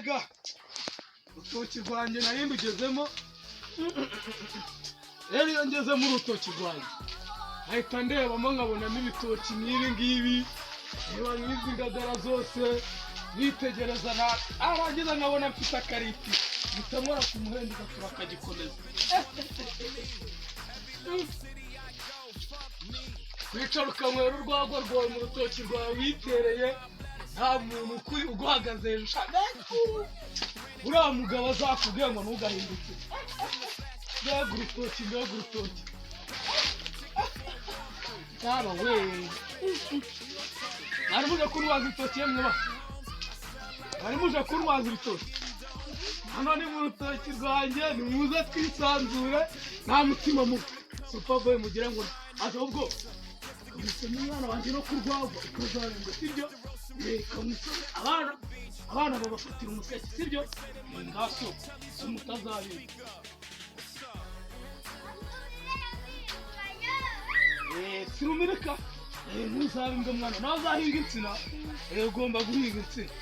Mbega urutoki rwanjye nari ndugezemo! Rero iyo ngeze mu rutoki rwanjye, nkahita ndebamo, nkabonamo ibitoki nk'ibi ngibi, reba nk'izi ngagara zose, nitegereza, na arangiza nkabona mfite akariti, mpita nkora ku muhendo, turakagikomeza. Wicara ukanywera urwagwa rwawe mu rutoki rwawe witereye, nta muntu uguhagaze hejuru. Ushaka uriya mugabo azakubwira ngo ntugahinduke. Mbega urutoki, mbega urutoki! Yaba we, mwari muje kuntwaza ibitoki? Yemwe ba, mwari muje kuntwaza ibitoki? Hano ni mu rutoki rwanjye, nimuze twisanzure, nta mutima mubi. Superboy mugira ngo ahubwo kamusoma umwana wanjye no kurwagwa ukazarenga, sibyo? Kamusome. Abana babafatira umuseke, sibyo? Ngaso si mutazabiga. Sirumirika, ntuzabe imbwa mwana, nawe uzahinga insina. Ugomba guhinga insina.